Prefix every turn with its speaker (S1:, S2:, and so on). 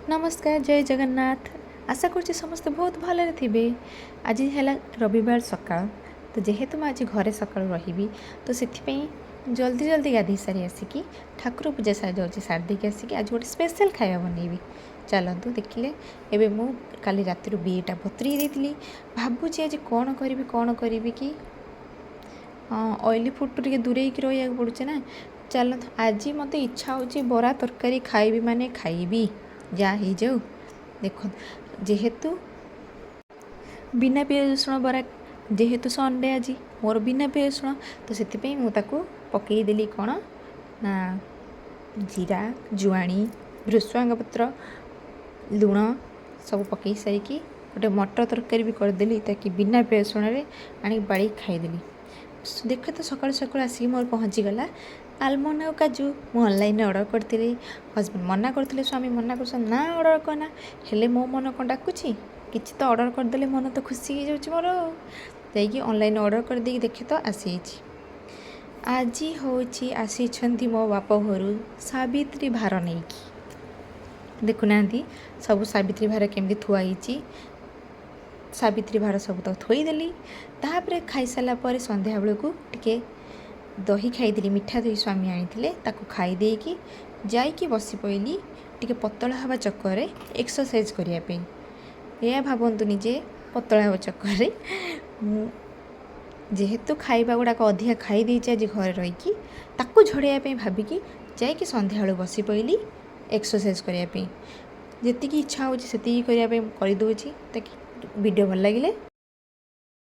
S1: ନମସ୍କାର, ଜୟ ଜଗନ୍ନାଥ। ଆଶା କରୁଛି ସମସ୍ତେ ବହୁତ ଭଲରେ ଥିବେ। ଆଜି ହେଲା ରବିବାର ସକାଳ। ତ ଯେହେତୁ ମୁଁ ଆଜି ଘରେ ସକାଳୁ ରହିବି, ତ ସେଥିପାଇଁ ଜଲ୍ଦି ଜଲ୍ଦି ଗାଧୋଇ ସାରି ଆସିକି ଠାକୁର ପୂଜା ସାରି ଯାଉଛି। ସାରି ଦେଇକି ଆସିକି ଆଜି ଗୋଟେ ସ୍ପେଶାଲ୍ ଖାଇବା ବନେଇବି। ଚାଲନ୍ତୁ ଦେଖିଲେ, ଏବେ ମୁଁ କାଲି ରାତିରୁ ବିରିଟା ବତୁରେଇ ଦେଇଥିଲି। ଭାବୁଛି ଆଜି କ'ଣ କରିବି, କ'ଣ କରିବି କି ଅଏଲି ଫୁଡ଼୍ ଟିକେ ଦୂରେଇକି ରହିବାକୁ ପଡ଼ୁଛି ନା। ଚାଲନ୍ତୁ, ଆଜି ମୋତେ ଇଚ୍ଛା ହେଉଛି ବରା ତରକାରୀ ଖାଇବି, ମାନେ ଖାଇବି, ଯାହା ହେଇଯାଉ। ଦେଖନ୍ତୁ, ଯେହେତୁ ବିନା ପିଆଜ ରସୁଣ ବରା, ଯେହେତୁ ସଣ୍ଡେ ଆଜି ମୋର ବିନା ପିଆଜ ରସୁଣ, ତ ସେଥିପାଇଁ ମୁଁ ତାକୁ ପକାଇଦେଲି କ'ଣ ନା ଜିରା, ଜୁଆଣି, ଭୃଷଙ୍ଗ ପତ୍ର, ଲୁଣ ସବୁ ପକାଇ ସାରିକି ଗୋଟେ ମଟର ତରକାରୀ ବି କରିଦେଲି ତାକି ବିନା ପିଆଜ ରସୁଣରେ ଆଣିକି ବାଡ଼େଇକି ଖାଇଦେଲି। ଦେଖେ ତ, ସକାଳୁ ସକାଳୁ ଆସିକି ମୋର ପହଞ୍ଚିଗଲା ଆଲମଣ୍ଡ ଆଉ କାଜୁ। ମୁଁ ଅନଲାଇନ୍ରେ ଅର୍ଡ଼ର କରିଥିଲି। ହଜବେଣ୍ଡ ମନା କରୁଥିଲେ, ସ୍ୱାମୀ ମନା କରୁଛନ୍ତି, ନା ଅର୍ଡ଼ର କରନା। ହେଲେ ମୋ ମନ କ'ଣ ଡାକୁଛି? କିଛି ତ ଅର୍ଡ଼ର କରିଦେଲେ ମନ ତ ଖୁସି ହେଇଯାଉଛି ମୋର। ଯାଇକି ଅନଲାଇନ୍ ଅର୍ଡ଼ର କରିଦେଇକି ଦେଖେ ତ ଆସିଯାଇଛି। ଆଜି ହେଉଛି ଆସିଛନ୍ତି ମୋ ବାପ ଘରୁ ସାବିତ୍ରୀ ଭାର ନେଇକି। ଦେଖୁନାହାନ୍ତି, ସବୁ ସାବିତ୍ରୀ ଭାର କେମିତି ଥୁଆ ହେଇଛି। ସାବିତ୍ରୀ ଭାର ସବୁ ତ ଥୋଇଦେଲି। ତାପରେ ଖାଇସାରିଲା ପରେ ସନ୍ଧ୍ୟାବେଳକୁ ଟିକେ ଦହି ଖାଇଦେଲି। ମିଠା ଦହି ସ୍ୱାମୀ ଆଣିଥିଲେ, ତାକୁ ଖାଇ ଦେଇକି ଯାଇକି ବସି ପଡ଼ିଲି ଟିକେ ପତଳା ହେବା ଚକ୍କରରେ ଏକ୍ସରସାଇଜ୍ କରିବା ପାଇଁ। ଏହା ଭାବନ୍ତୁନି ଯେ ପତଳା ହେବା ଚକ୍କରରେ ମୁଁ ଯେହେତୁ ଖାଇବା ଗୁଡ଼ାକ ଅଧିକା ଖାଇ ଦେଇଛି ଆଜି ଘରେ ରହିକି, ତାକୁ ଝଡ଼େଇବା ପାଇଁ ଭାବିକି ଯାଇକି ସନ୍ଧ୍ୟାବେଳୁ ବସି ପଡ଼ିଲି ଏକ୍ସରସାଇଜ୍ କରିବା ପାଇଁ। ଯେତିକି ଇଚ୍ଛା ହେଉଛି ସେତିକି କରିବା ପାଇଁ କରିଦେଉଛି। ତାକି ଭିଡ଼ିଓ ଭଲ ଲାଗିଲେ